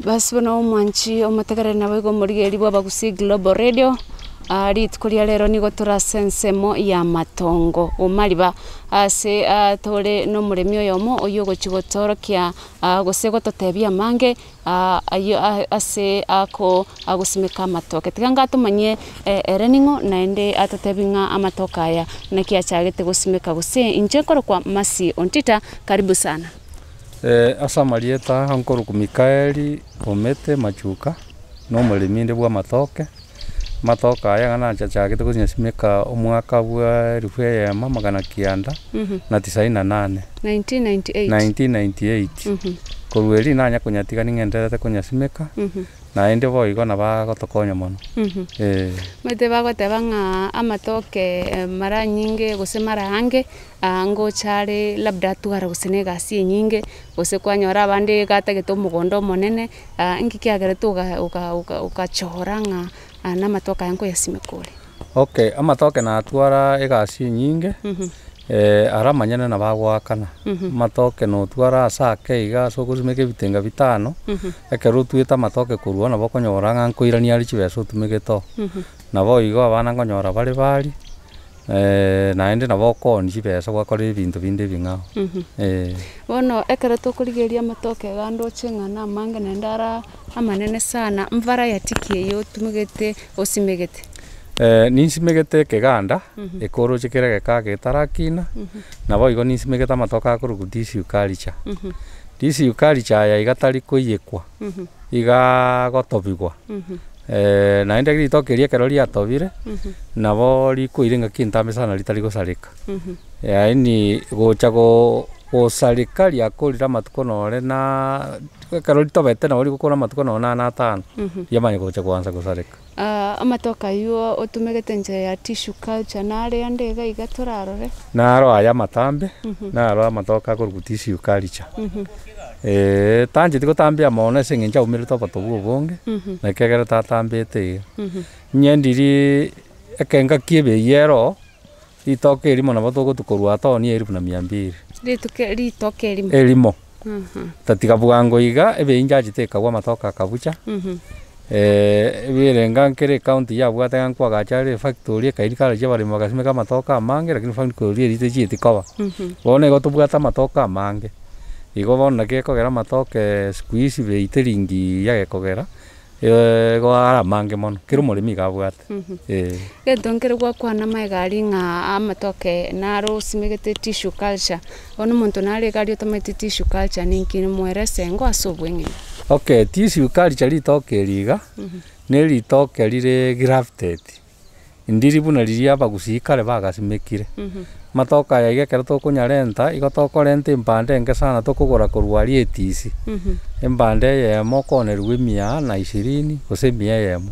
Basi bono omwanchi omotegereri naboigo omorigereria bw'Abagusii Global Radio, rituko ria rero nigo tore ase ensemo y'amatongo omariba ase tore na omoremi oyomo oywo ogochia gotoorokia gose gototebia amange aywo ase ako agosimeka amatoke. Tiga ngatomanyie ere ning'o naende atotebie ng'a amatoke aya naki achagete gosimeka gose inche nkorokwa Mercy Ontita, karibu sana. Ase amarieta nkorokwa Mikaeli Omete Machuka, na omoremi inde bw'amatoke, amatoke aya iga nachachagete konyasimeka omwaka bwa elifu eyemo amagana kianda na tisaini na nane, 1998. 1998. Korwa erio nanya konyatiga ning'endererete konyasimeka, Naende boigo nabagotokonya mono. Ee. Omanyete bagoteba ng'a amatoke mara nyinge gose mara ange, ngocha are labda atware gose na egasi enyinge, gose kwanyora abande iga atagete omogondo omonene, inki kiagerete oga oga oga ogachora ng'a namatoke aya nkoyasimeka ore? Okay, amatoke natwara egasi enyinge, aro amanyene nabo agoakana. Amatoke notware ase ake iga ase ogosimeka ebitenga bitano, ekero otwete amatoke korwa oo nabo okonyora ng'a nkoirania are chibesa otumegete oo. Nabo igo abana nkonyora bare baria, naende nabo okoonia chibesa gwakora ebinto binde ebing'ao, eh. Bono ekero tokorigereria amatoke iga ndoche ng'a namange naende ara amanene sana, mvariety ki eyio otumegete osimegete? Ninsimegete ekeganda, ekoroche kere egeka getarakina, naboigo ninsimegete amatoke akorokwa tissue culture. Tissue culture aya iga tari koiyekwa, igaa gotobigwa, naende ritoke erio ekero riatobire, nabo rikoira engaki entambe sana ritari gosareka, yaani gocha go gosareka riakorire amatuko nore na ekero ritobete nabo rigokora amatuko nonye na ane atano, riamanya gocha koansa gosareka. Amatoke ayio otumegete enchera ya tissue culture nare ande iga iga torarore? Naro aya amatambe, naro amatoke akorokwa tissue culture. Tancheti gotambia mono ase eng'encho aumerete obotobu obonge, naki ekero tatambete iga. Onye ndiri ekenga kia ebei ere oo, ritoke erimo nabo togotu korwa atooni elfu na mia mbili. Rituko ritoke erimo? Erimo. Tatiga bwango iga, ebei nchachete ekagwa amatoke akabucha, ebirenga nkere ecounty yabwate ng'a nkoagacha are efactory ekaini karachi abaremi bagasimeka amatoke amange lakini factory eria techieti koba. Bono igo tobwate amatoke amange, igo bono naki gekogera amatoke siku hizi bei teri ngiya gekogera. Igo are amange mono, kera omoremi iga abwate, eh. Egento nkere gwakwana amaiga aria ng'a amatoke naro osimegete tissue culture, bono omonto nare iga aria otamanyeti tissue culture ninki moerese engo ase obweng'encho. Okay, tissue culture ritoke eri iga, na eritoke rire grafted. Ndiri buna riria abagusii kare bagasimekire. Amatoke aya iga ekero tokonyarenta, igo tokorenta embande enke sana tokogora korwa aria etisi. Embande eyemo okoonerigwa emia na ishirini, gose emia eyemo,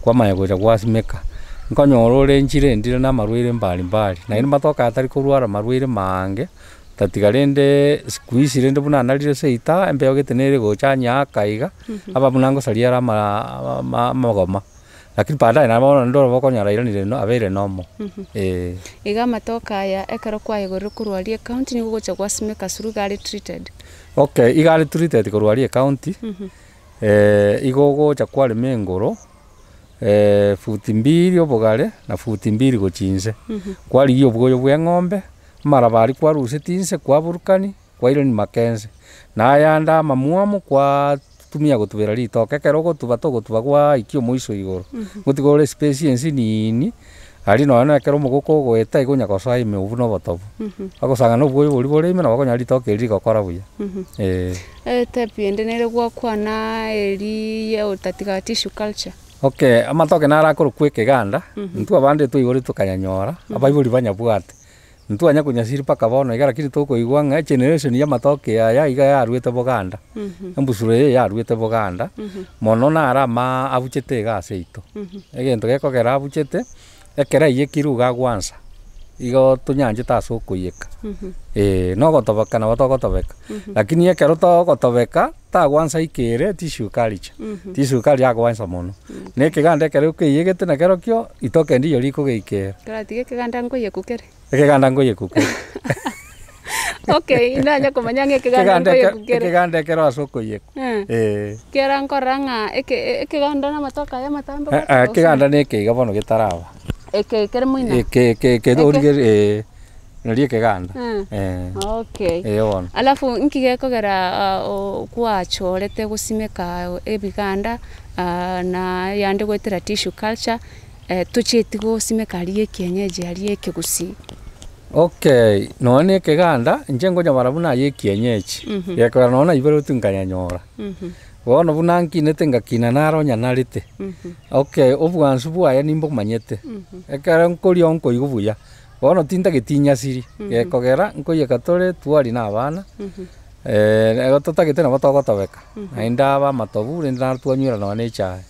kwamanya gocha gwasimeka. Nkonyora ore enchire ndire na amarwaire mbali mbali, naende matoke aya tari korwara marwaire maange, tatiga rende siku hizi rende buna narire seita, embeo gete nere gocha anyaaka iga, aba buna ngosaria ere ama amagoma. Lakini baadaye nabo bono naende orobe okonyora airanire no abeire nomo, eh. Iga amatoke aya ekero kwayegorire korwa aria ecounty nigo ogocha gwasimeka suru iga are treated. Okay, iga are treated korwa aria ecounty, igo ogocha kwarema engoro, futi mbiri obogare na futi mbiri gochia inse, kwarigia obwoyo bwa eng'ombe, amaraba aria kwarusetie inse kwaburukania. Kwairania makense, na ayande amamwamu kwatumia gotubera ritoke. Ekero ogotuba togotuba gwaikia omoiso igoro, gotiga ore espace ensinini, aria nonya na ekero omogoko ogoeta igo onya gosoa ime obwo na obotobu. Ogosang'ana obwoyo boria bore ime nabo okonyora ritoke erio rigokora buya, eh. Etype ende nere gwakwana eria ya otatiga tissue culture. Okay, amatoke naro akorokwa ekeganda, intwe abande twaiboretwe tokanyanyora, abaibori banyabwate. Ntwanya konyasiri mpaka bono iga lakini tokoigwa ng'a egeneration ya amatoke aya iga yaruete boganda, embusuro eye yaruete boganda, mono naro amaa abuchete iga ase aito. Egento gekogera abuchete, ekero aiyekire iga agwansa, igo tonyanchete ase okoiyeka, eh, na ogotobeka nabo togotobeka, lakini ekero togotobeka. Tagwansa ikere tissue culture, tissue culture agwansa mono. Na ekeganda ekero okeiyegete na kerokio, itoke ndiyo rikogeikera. Toratiga ekeganda nkoyeku kere. Ekeganda nkoyeku kere. Okay, nanya komanya ng'a ekeganda Ekeganda eke- nkoyeku kere. ekeganda ekero ase okoiyekwa, Eh. eh. Kera nkorora ng'a eke ekeganda na amatoke aya amatambe Eh, eh, ekeganda na ekeiga bono getaraba. Eke kere moino? Eke eke eke Eke? origererie eh, nario ekeganda, Eh. eh. Okay. Eh bono. Alafu nki gekogera kwachorete gosimeka ebiganda na eyande goetera tissue culture, tochieti gosimeka aria ekienyeji aria ekegusii? Okay, nonya na ekeganda, inche nkonyabara buna aye ekienyeji, gekogera nonya naiboretwe nkanyanyora. Bono buna nkinete ngakina naro onyanarete, okay obwansu bwaye nimbomanyete, ekero nkoria nkoigwa buya, bono tintageti nyasiri, gekogera nkoiyeka tore twari na abana, ego totagete nabo togotobeka, naende abe amatobu rende naro twanywera nonya na echae.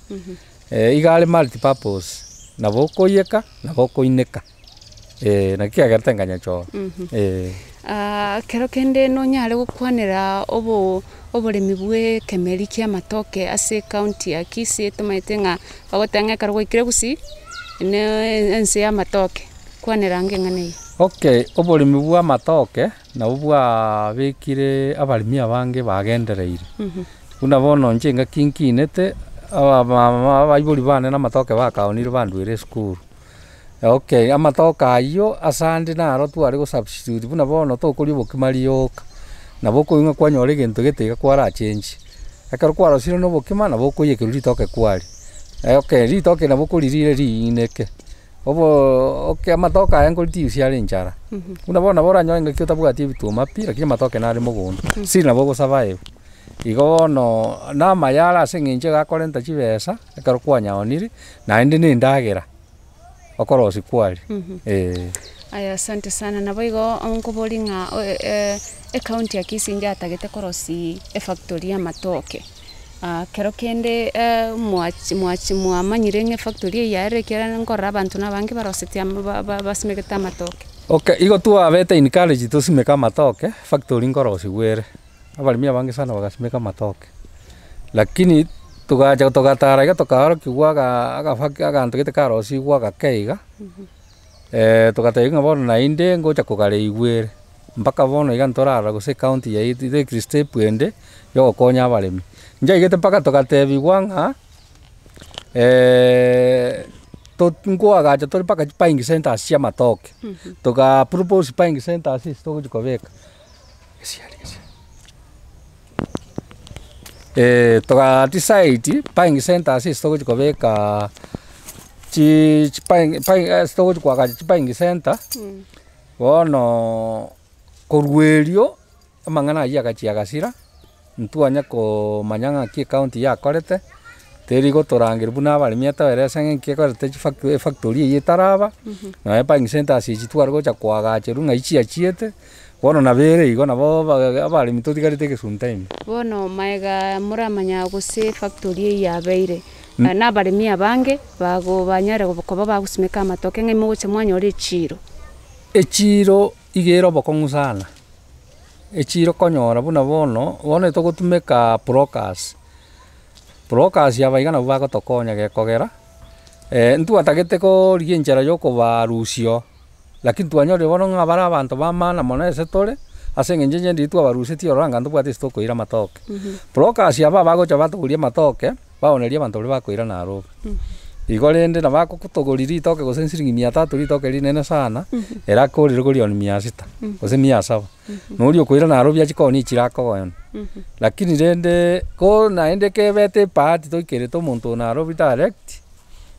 Iga are multi purpose, nabo okoiyeka, nabo okoineka, eh, naki kiagerete nkanyachora, eh. Ekero kende nonyare gokwanera obo oboremi bwa ekemeri kia amatoke ase ecounty ya Kisii tomanyete ng'a bagoteba ng'a ekero gwaikire gusii, ne ense ya amatoke, kwanera ange eng'ana eyio. Okay, oboremi bwa amatoke, nabwo bwabekire abaremi abange bagendereire. Buna bono inche engaki nkinete, abamama abaibori bane na amatoke bakaonire bandwere esukuru. Okay, amatoke ayio ase ande naro tware go substitute buna bono tokoria obokima rioka, nabo okoigwa ng'a kwanyora egento gete iga kwarachengi. Ekero kwarosire na obokima nabo okoiyekerwa ritoke kwaria, okay ritoke nabo okoririre riineke, oboo okay amatoke aya nkoritia are enchara, buna bono nabo oranyore engaki otabwati ebituma pi, lakini amatoke nare mogondo, still nabo ogo survive. Igo bono na amaya are ase eng'encho iga akorenta chibesa, ekero kwanyaonire, naende na endagera, okorosia kwaria, eh. Aya asante sana, naboigo nkoboria ng'a ecounty ya Kisii njatagete korosia efactory ya amatoke, kero kende mwachi mwachi mwamanyire ng'a efactory eye yaerire ekiagera nkorora abanto na abange barosetie ama ba- ba- basimegete amatoke. Okay, igo twabete encouraged tosimeke amatoke, factory nkorosiwa ere. Abaremi abange sana bagasimeka amatoke, lakini togacha togatara iga tokaorokigwa aga agafaki aganto gete karosigwe agake iga, togatebia ng'a bono naende ngocha kogareigwa ere, mpaka bono iga ntorarora gose ecounty yaito itekire step ende, ya ogokonya abaremi. Nchaigete mpaka togatebiwa ng'a to nkoagacha tore mpaka chibuying centers chia amatoke, toga propose buying centers ase togochi kobeka. Toga decide buying centers ase togochi kobeka chi chi buying ase togochi koagacha chi buying center, bono korwa erio amang'ana aywo agachia agasira, ntwanya komanya ng'aki ecounty yakorete, teri gotorangeria buna abaremi atoerese ng'a nki ekorete chifactory efactory eywo etaraba, nonya buying centers echi tware gocha koagacherwa ng'ai chiachiete. Bono nabo ere igo, nabo abaremi totigarete egesunte ime. Bono magega moramanya gose efactory eye yabeire, na abaremi abange bago banyare koba bagosimeka amatoke ng'a imogocha mwanyora echiiro. Echiiro iga ere obokong'u sana, echiiro konyora buna bono, bono etogotumeka brokers, brokers aba iga nabwo bagotokonya gekogera, ntwatagete korigia enchera ya okobarusia oo. Lakini twanyorire bono ng'a bare abanto ba maana mono ase tore, ase eng'encho inche ndiri twabarusetie ororo anga ntobwate ase tokoira amatoke. Brokers aba bagocha batogoria amatoke, baoneria abanto baria bakoira Nairobi. Igo rende nabo agokotogoria ritoke gose siringi mia tatu ritoke rinene sana, ere akorire korionia mia sita, gose mia saba. Na oria okoira Nairobi achie koonia echiro akogoenia. Lakini rende ko naende kebete ebahati toikerete omonto o Nairobi direct.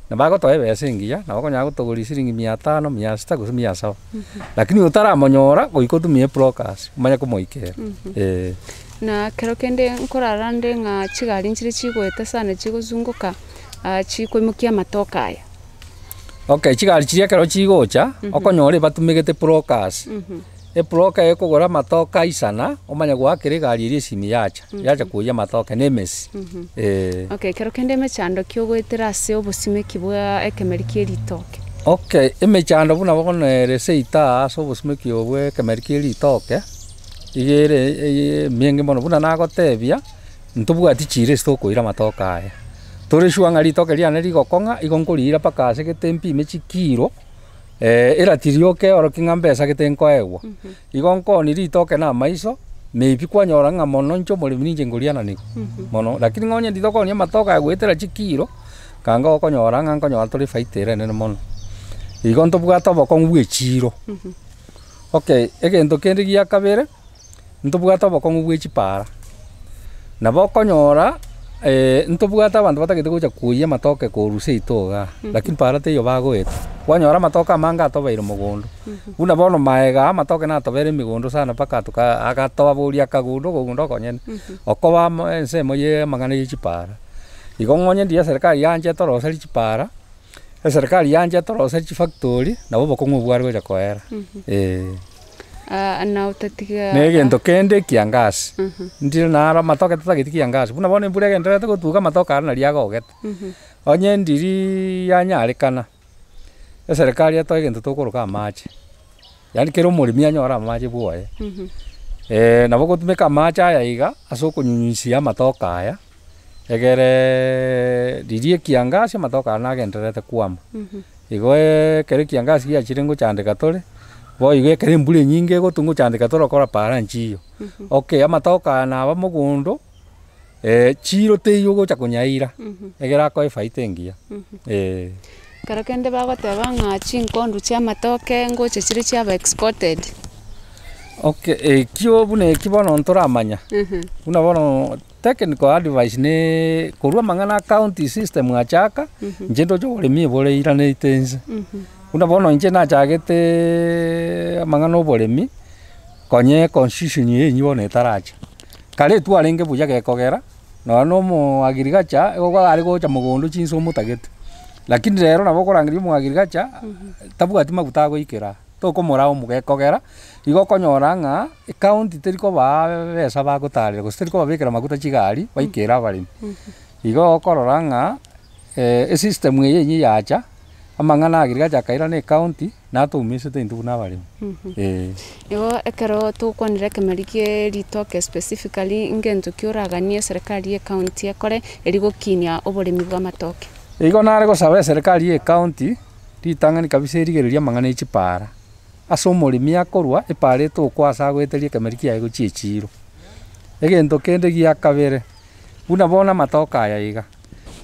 Nabo agotoa ebesa engiya, nabo okonyara gotogoria siringi mia tano, mia sita gose mia saba. Lakini otaramonyora, goika otumie brokers, omanye komoikera, eh. Na kero kende nkorara nde ng'a chigari nchire chigoeta sana chigozunguka chikoimokia amatoke aya. Okay, chigari chiria ekero chigocha, okonyora ebatumegete brokers. Ebroker ekogora amatoke aisana, omanye goakera egari eria esimi yacha, yacha koiyia amatoke na emesi, eh. Okay, ekero kende emechando ki ogoetera ase obosimeki bwa ekemeri kia eritoke? Okay, emechando buna bono ere seito aa ase obosimeki obo bwa ekemeri kia eritoke, iga ere eye emienge mono, buna nagotebia, ntobwati chiira ase tokoira amatoke aya. Tore sure ng'a ritoke riane rigokong'a, igo nkoriira mpaka ase gete mpime chikiro. Eratiri yoka eorokia ng'a mbesa gete nkoegwa. Igo nkooni ritoke na amaiso, maybe kwanyora ng'a mono inche omoremi ninche nkoriananigwa mono. Lakini ng'a onye nditokoonia amatoke aya goetera chikiro, kanga okonyora ng'a nkonyora tore efaida ere enene mono. Igo ntobwate obokong'u bwa echiro. Okay, egento kende gia kabere, ntobwate obokong'u bwa echipara, nabo okonyora ntobwate abanto batagete gocha koiyia amatoke korwa seito igaa, lakini para teiyo bagoeta. Kwanyora amatoke amange atobeire mogondo, buna bono maega aa amatoke natobere emegondo sana mpaka toka agatoboria akagundo okogundo okonyene, okoba amo ensemo ya amang'ana ya chipara. Igo ng'onye ndigia eserekari yanche etoroserie chipara, eserekari yanche etoroserie chifactory, nabo obokong'u obwo bware gocha koera, eh. Na otatiga. Na egento kende ekiangasi, ndire naro amatoke tatageti kiangasi, buna bono embura egendererete gotuga amatoke aria naria agogete. Onye ndiriiii yanyarekana, eserekari etoe egento tokoroka amache, yaani kera omoremi anyore amache bwoye, nabo ogotumeka amache aya iga, ase okonyunyusia amatoke aya, egereeee riria ekiangasi amatoke aya nagendererete kwama. Igo ekero ekiangasi giachire ngochandeka tore, boigo ekero embura enyinge egotwa ngochandeka tore okora para nchiyo. Okay amatoke aya naba mogondo, chiro teiyo ogocha konyaira, egere akoe efaida engiya, eh. Ekero kende bagoteba ng'a chinkondu chia amatoke ngocha chire chiaba exported. Okay, ekio buna ekio bono ntoramanya, buna bono Technical advice ne korwa amang'ana a county system achaka, inche ndoche oboremi ebore eiranete inse. Buna bono inche nachageteeee amang'ana a oboremi, konya econstitution eywo bono etaracha. Kare twarenge buya gekogera, nonya na omo agriculture, igo are gocha mogondo chinsa omotagete, lakini rero nabo okorangeria omo agriculture, tabwati maguta agoikera aa. Tokomoraumu gekogera, igo okonyora ng'a ecounty teri kobaa besa bagotarera gose teri kobabekera maguta chigari baikere abaremi. Igo okorora ng'a esystem eye enyia yacha, amang'ana agriculture akairana ecounty, natoumisete intwe buna abaremi eh. Igo ekero togokwanera ekemeri kie ritoke specifically ngento ki oraganie eserekari ye ecounty ekore eri gokinia oboremi bwa amatoke? Igo nare gosaba eserekari ye ecounty. Ritang'ani kabisa erigereria amang'ana e chipaara, ase omoremi akorwa epaara etokwa ase agoeteria ekemeri kiaye gochia echiiro. Egento kende gia kabere, buna bono amatoke aya iga,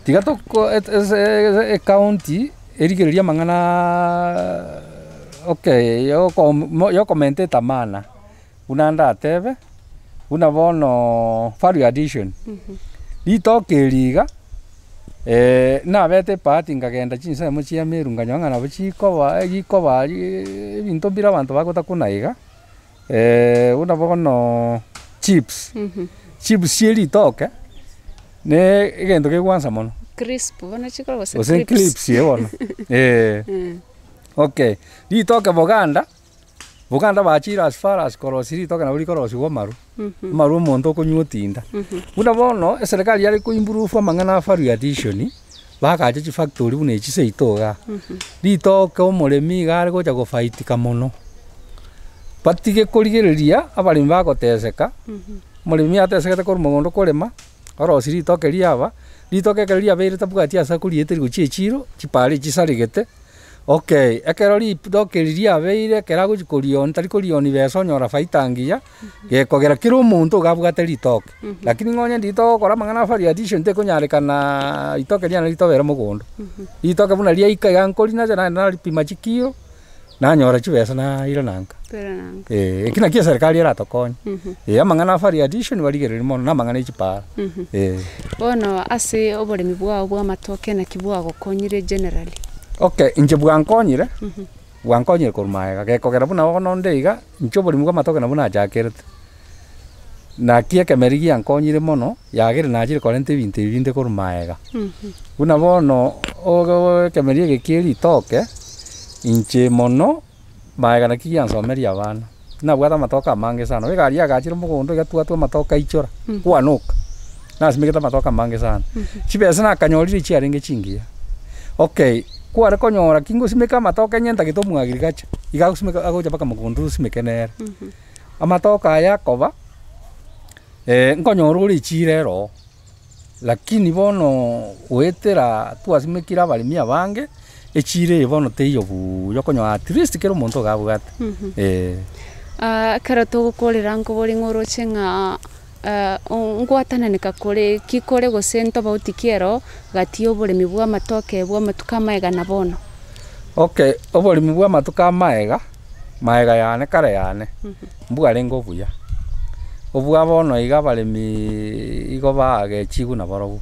tiga toko ese ecounty erigererie amang'anaaaa okay yoko yokomenta etamana, buna ndatebe, buna bono value addition, ritoke eri iga. Nabete ebahati nkagenda chinsemo chia Meru nkanyora ng'a nabo chikoba rikoba ebinto mbire abanto bagotakuna iga, buna bono chips, chips chia eritoke, na egento kegwansa mono. Crisp bono chikoro gose Gose clips? clips eh bono, eh. Okay, ritoke boganda. Boganda bachire as far as korosia ritoke nabo rikorosiwa amaru, amaru omonto okonywa otinda. Buna bono eserekari yare ko improve amang'ana a value addition, bagacha chifactory buna echi seito igaa, ritoke omoremi iga are gocha gofaitika mono, batige korigereria abaremi bagoteseka, omoremi atesegete korwa mogondo korema, orosie ritoke riaba, ritoke ekero riabeire tabwati ase akorieteria gochia echiro, chipara echisaregete. Okay, ekero ritoke eri riabeire ekero agochi korioni tari korioni besa onyora faida ngiya, gekogera kera omonto iga abwate ritoke. Lakini ng'a onye ndiri togokora amang'ana a value addition tekonyarekanaaa ritoke riane ritobere mogondo. Ritoke buna riaika iga nkorinacha naende naripima chikiro, nanyora chibesa nairana nka. Eh, eki nakio eserekari eratokonye, eh amang'ana a value addition barigereria mono na amang'ana ya chipara, eh. Bono ase oboremi bwao bwa amatoke naki bwagokonyire generally? Okay, inche bwankonyire, bwankonyire korwa magega, gekogera buna bono onde iga, inche oboremi bwa amatoke nabwo nachakerete. Naki ekemeri giankonyire mono, yagere nachire korenta ebinto ebi binde korwa magega. Buna bono ogo ekemeri eke kia eritoke, inche mono. Magega naki giansomeria abana, nabwate amatoke amange sana, egari yagachire mogondo egatwatwa amatoke aichora, kwanoka, nasimegete amatoke amange sana. Chibesa nakanyorire chiarenge chingiya, okay, kware konyora ki ngosimeka amatoke onye ntagete omoagriculture, iga agosimeka agocha mpaka mogondo osimeke nere. Amatoke aya akoba, nkonyora ore echiro ere oo. Lakini bono goetera twasimekire abaremi abange, Echiro eye bono teiyo buuya okonyora at least kera omonto iga abwate, eh. Ekero togokorera nkobori ng'a oroche ng'a ngwatananeka kore ki kore gose ntobauti ki ero gati ya oboremi bwa amatoke bwa amatuko amaega na bono? Okay, oboremi bwa amatuko amaega, maega yane kare yane, mbwarenge obuya. Obwa bono iga abaremiiii igo bagechigwe nabarobwo.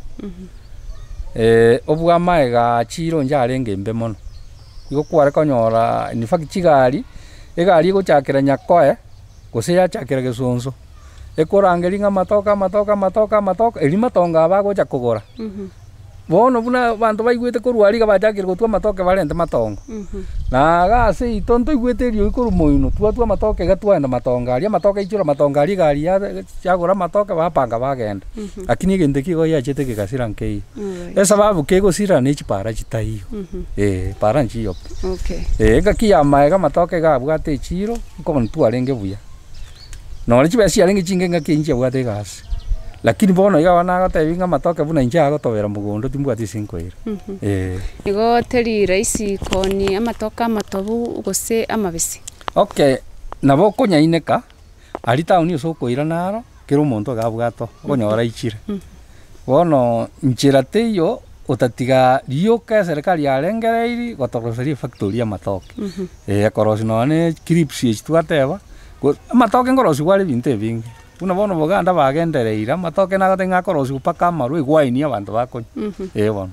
Obwa amaega chiro inche arenge mbe mono, igo kware konyora in fact chigari, egari egochakera nyakoe, gose yachakera gesonso, ekorangeria ng'a amatoke amatoke amatoke amatoke, erio matongo aba agocha kogora. Bono buna abanto baigwete korwa aria iga bachakire gotwa amatoke barente matongo. Na iga ase seito ntoigwete eriogi korwa moino, twatwa amatoke iga twaenda matongo aria, amatoke aichire amatongo aria egari ya yagora amatoke bapanga bagenda. Lakini egento ekio igo giachete kegasira nkeiyo. Esababu kegosira ne chipara chitaiyo, eh, para nchiyo pi. Okay. Engaki ya amaega amatoke iga abwate echiro, nkoba ntwarenge buya. Nonye chibesa chiarenge chinke engaki eyio nchiabwate egasi, lakini bono iga bono nagotebi ng'a amatoke buna inche agotobera mogondo timbwati ase nkoira, eh. Igo teri rahisi koonia amatoke amatobu gose amabese. Okay, nabo okonyaineka, aria town ase okoira naro, kera omonto iga abwate oo, okonyora aichire. Bono nchera teiyo otatiga rioka eserekari yarengereiri gotoroseria efactory ya amatoke, eh ekorosia nonya ne clips echi twateba, go amatoke nkorosigwa are ebinto ebinge, buna bono Buganda bagendereire amatoke nagoteba ng'a akorosiwa mpaka amarwa egwaini abanto bakonywa, eh bono.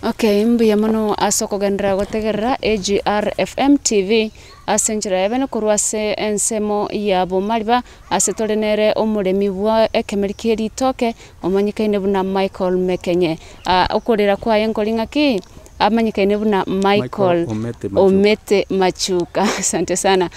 Okay, mbuya mono ase okogenderera gotegerera AGR FM TV ase enchera ya bene korwa ase ensemo ya Bomariba ase tore nere omoremi bwa ekemeri kie ritoke omanyekaine buna Michael Mekenye. Okorera kwaye nkori ng'aki? Amanyekaine buna Michael Michael Omete Machuka. Omete Machuka asante sana.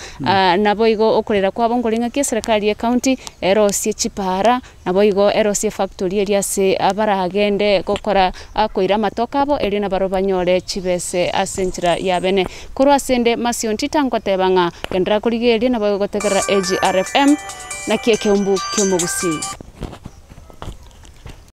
Naboigo okorera kwabo nkori ng'aki eserekari ye county erosie chipara Naboigo erosie efactory eria ase abaragende gokora koira amatoke abo, erio nabarobwo banyore chibese ase enchera y'abene. Korwa ase ende Mercy Ontita ngoteba ng'a genderera korigereria naboigo gotegerera AGRFM, naki ekeumbu ki'omogusii.